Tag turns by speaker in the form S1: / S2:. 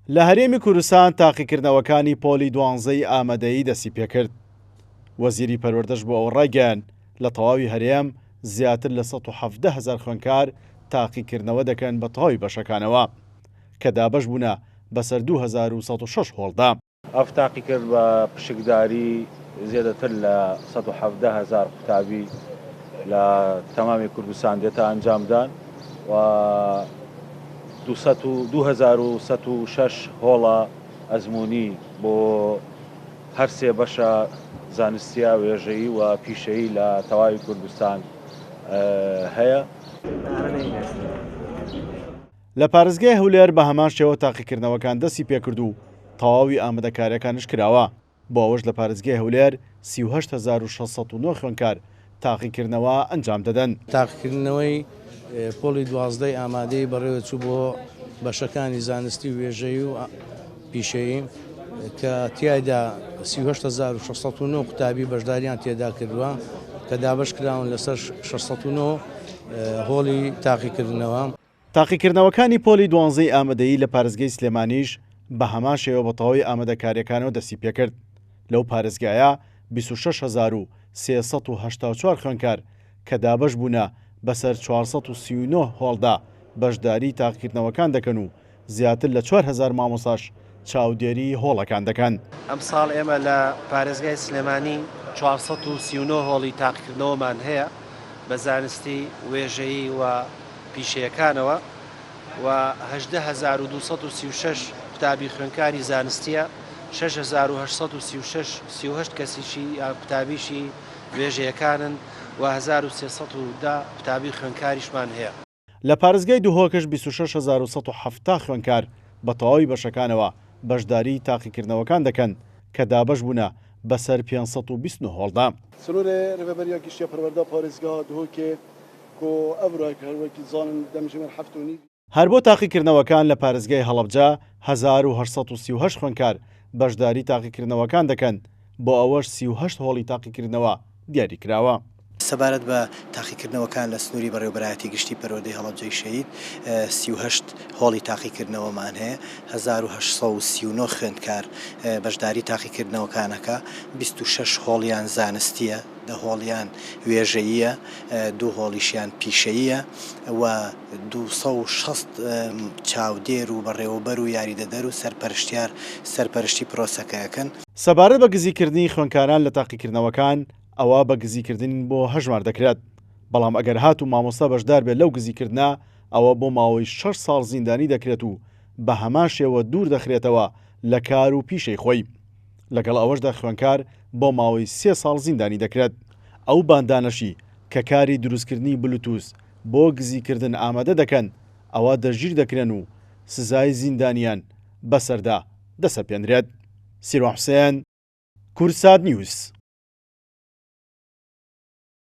S1: لە هەرێمی کوردستان تاقیکردنەوەکانی پۆلی دوانزەی ئامادەیی دەستیپێکرد. وەزیری پەروەردەش بۆ ئەوە ڕایگەیاند، لە تەواوی هەرێم زیاتر لە 117 هەزار خوێندکار تاقیکردنەوە دەکەن بە تەواوی بەشەکانەوە، کە دابەش بوونە بەسەر 2106 هۆڵدا.
S2: ئەف تاقیکرد بە پشکداری زێدەتر لە 117 هەزار قوتابی لە تەمامی کوردستان دێتە ئەنجامدان و 2106 هۆڵە ئەزموونی بۆ هەر سێ بەشە زانستیە، وێژەیی و پیشەیی لە تەواوی کوردستان هەیە.
S1: لە پارێزگای هەولێر بە هەمان شێوە تاقیکردنەوەکان دەستی پێکرد و تەواوی ئامادەکارییەکانیش کراوە، بۆ ئەوەش لە پارێزگای هەولێر 38609 خوێندکار تاقیکردنەوە ئەنجام دەدەن.
S3: تاقیکردنەوەی پۆلی دوازدەی ئامادەیی بەڕێوەچوو بۆ بەشەکانی زانستی و وێژەیی و پیشەیی کە تیایدا 38609 قوتابی بەشداریان تێدا کردووە کە دابەشکراون لەسەر 609 هۆڵی تاقیکردنەوە.
S1: تاقیکردنەوەکانی پۆلی دوانزەی ئامادەیی لە پارێزگای سلێمانیش بە هەمان شێوە بە تەواوی ئامادەکارییەکانەوە دەستی پێکرد. لەو پارێزگایە 26384 خوێندکار کە دابەش بوونە بەسەر 439 هۆڵدا بەشداریی تاقیکردنەوەکان دەکەن و زیاتر لە 4000 مامۆستاش چاودێریی هۆڵەکان دەکەن.
S4: ئەمساڵ ئێمە لە پارێزگای سلێمانی 439 هۆڵی تاقیکردنەوەمان هەیە بە زانستی، وێژەیی و پیشەیەکانەوە و 18236 قوتابی خوێندکاری زانستییە، 6836 38 کەسیشی یان قوتابیشی وێژەیەکانن و 1310 قوتابی خوێندکاریشمان هەیە.
S1: لە پارێزگای دهۆکش 26170 خوێندکار بە تەواوی بەشەکانەوە بەشداریی تاقیکردنەوەکان دەکەن کە دابەش بوونە بەسەر 529 هۆڵدا.
S5: سنوورێ رێڤەبەرییا گشتییا پەروەردە پارێزگەها دهۆکێ کو ئەڤ رایک هەر وەکی دزانن دەمژمێر حەفت و نیڤ.
S1: هەر بۆ تاقیکردنەوەکان لە پارێزگای هەڵەبجە 1838 خوێندکار بەشداری تاقیکردنەوەکان دەکەن، بۆ ئەوەش 38 هۆڵی تاقیکردنەوە دیاریکراوە.
S6: سەبارەت بە تاقیکردنەوەکان لە سنووری بەڕێوەبەرایەتی گشتی پەروەردەی هەڵەبجەی شەهید 38 هۆڵی تاقیکردنەوەمان هەیە، 1839 خوێندکار بەشداری تاقیکردنەوەکان ئەکا، 26 هۆڵیان زانستییە، دە هۆڵیان وێژەییە، دوو هۆڵیشیان پیشەییە و 260 چاودێر و بەڕێوەبەر و یاریدەدەر و سەرپەرشتیار سەرپەرشتی پرۆسەکە ئەکەن.
S1: سەبارەت بە گزیکردنی خوێندکاران لە تاقیکردنەوەکان، ئەوا بە گزیکردن بۆ هەژمار دەکرێت، بەڵام ئەگەر هاتوو مامۆستا بەشدار بێت لەو گزیکردنە، ئەوە بۆ ماوەی شەش ساڵ زیندانی دەکرێت و بە هەمان شێوە دوور دەخرێتەوە لە کار و پیشەی خۆی. لەگەڵ ئەوەشدا خوێندکار بۆ ماوەی سێ ساڵ زیندانی دەکرێت. ئەو باندانەشی کە کاری دروستکردنی بلوتوس بۆ گزیکردن ئامادە دەکەن، ئەوا دەستگیر دەکرێن و سزای زیندانیان بەسەردا دەسەپێنرێت. سیروان حوسێن، کوردسات نیوز.